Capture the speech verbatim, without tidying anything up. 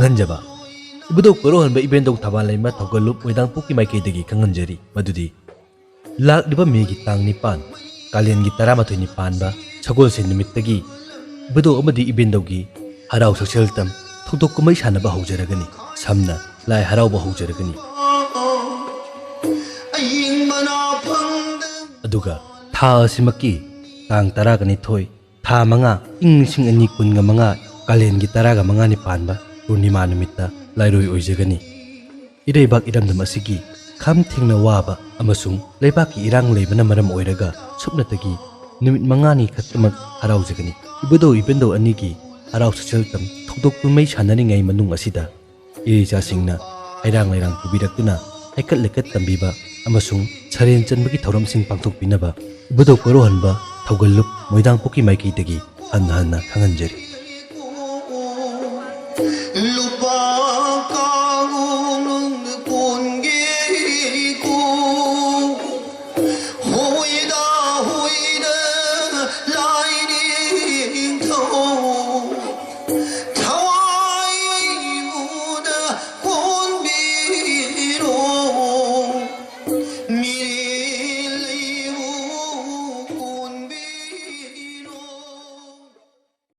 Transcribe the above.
ꯈꯪꯍꯟꯖꯕ꯫ ꯏꯕꯨꯙꯧ ꯀꯣꯔꯧꯍꯟꯕ ꯏꯕꯦꯟꯗꯧ ꯊꯕꯥꯜ ꯂꯩꯃ ꯊꯧꯒꯜꯂꯨꯞ ꯃꯣꯏꯗꯥꯡꯄꯣꯛꯀꯤ ꯃꯥꯏꯀꯩꯗꯒꯤ ꯈꯪꯍꯟꯖꯔꯤ ꯃꯗꯨꯗꯤ, ꯂꯥꯛꯂꯤꯕ ꯃꯦꯒꯤ ꯇꯥꯡ ꯅꯤꯄꯥꯟ, ꯀꯥꯂꯦꯟꯒꯤ ꯇꯔꯥꯃꯥꯊꯣꯏꯅꯤ ꯄꯥꯟꯕ ꯁꯒꯣꯜꯁꯦꯟ ꯅꯨꯃꯤꯠꯇꯒꯤ ꯏꯕꯨꯙꯧ ꯑꯃꯗꯤ ꯏꯕꯦꯟꯗꯧꯒꯤ ꯍꯔꯥꯎ ꯁꯛꯁꯦꯜꯇꯝ ꯊꯧꯗꯣꯛ ꯀꯨꯝꯍꯩ ꯁꯥꯟꯅꯕ ꯍꯧꯖꯔꯒꯅꯤ꯫ ꯁꯝꯅ ꯂꯥꯏ ꯍꯔꯥꯎꯕ ꯍꯧꯖꯔꯒꯅꯤ꯫ ꯑꯗꯨꯒ ꯊꯥ ꯑꯁꯤꯃꯛꯀꯤ ꯇꯥꯡ ꯇꯔꯥꯒ ꯅꯤꯊꯣꯏ, ꯊꯥ ꯃꯉꯥ, ꯏꯪ ꯂꯤꯁꯤꯡ ꯑꯅꯤ ꯀꯨꯟꯒ ꯃꯉꯥ, ꯀꯥꯂꯦꯟꯒꯤ ꯇꯔꯥꯒ ꯃꯉꯥꯅꯤ ꯄꯥꯟꯕ ꯄꯨꯔꯅꯤꯃꯥ ꯅꯨꯃꯤꯠꯇ ꯂꯥꯏꯔꯣꯏ ꯑꯣꯏꯖꯒꯅꯤ꯫ ꯏꯔꯩꯕꯥꯛ ꯏꯔꯝꯗꯝ ꯑꯁꯤꯒꯤ ꯈꯝ ꯊꯦꯡꯅ ꯋꯥꯕ ꯑꯃꯁꯨꯡ ꯂꯩꯕꯥꯛꯀꯤ ꯏꯔꯥꯡ ꯂꯩꯕꯅ ꯃꯔꯝ ꯑꯣꯏꯔꯒ ꯁꯨꯞꯅꯇꯒꯤ ꯅꯨꯃꯤꯠ ꯃꯉꯥꯅꯤ ꯈꯛꯇꯃꯛ ꯍꯔꯥꯎꯖꯒꯅꯤ꯫ ꯏꯕꯨꯙꯧ ꯏꯕꯦꯟꯗꯧ ꯑꯅꯤꯒꯤ ꯍꯔꯥꯎ ꯁꯛꯁꯦꯜꯇꯝ ꯊꯧꯗꯣꯛ ꯀꯨꯝꯍꯩ ꯁꯥꯟꯅꯔꯤꯉꯩ ꯃꯅꯨꯡ ꯑꯁꯤꯗ ꯏꯔꯩꯆꯥꯁꯤꯡꯅ ꯍꯩꯔꯥꯡ ꯂꯩꯔꯥꯡ ꯄꯨꯕꯤꯔꯛꯇꯨꯅ ꯍꯩꯀꯠ ꯂꯩꯀꯠ ꯇꯝꯕꯤꯕ ꯑꯃꯁꯨꯡ ꯁꯔꯦꯟ ꯆꯟꯕꯒꯤ ꯊꯧꯔꯝꯁꯤꯡ ꯄꯥꯡꯊꯣꯛꯄꯤꯅꯕ ꯏꯕꯨꯙꯧ ꯀꯣꯔꯧꯍꯟꯕ ꯊꯧꯒꯜꯂꯨꯞ ꯃꯣꯏꯗꯥꯡꯄꯣꯛꯀꯤ ꯃꯥꯏꯀꯩꯗꯒꯤ ꯍꯟꯅ ꯍꯟꯅ ꯈꯪꯍꯟꯖꯔꯤ꯫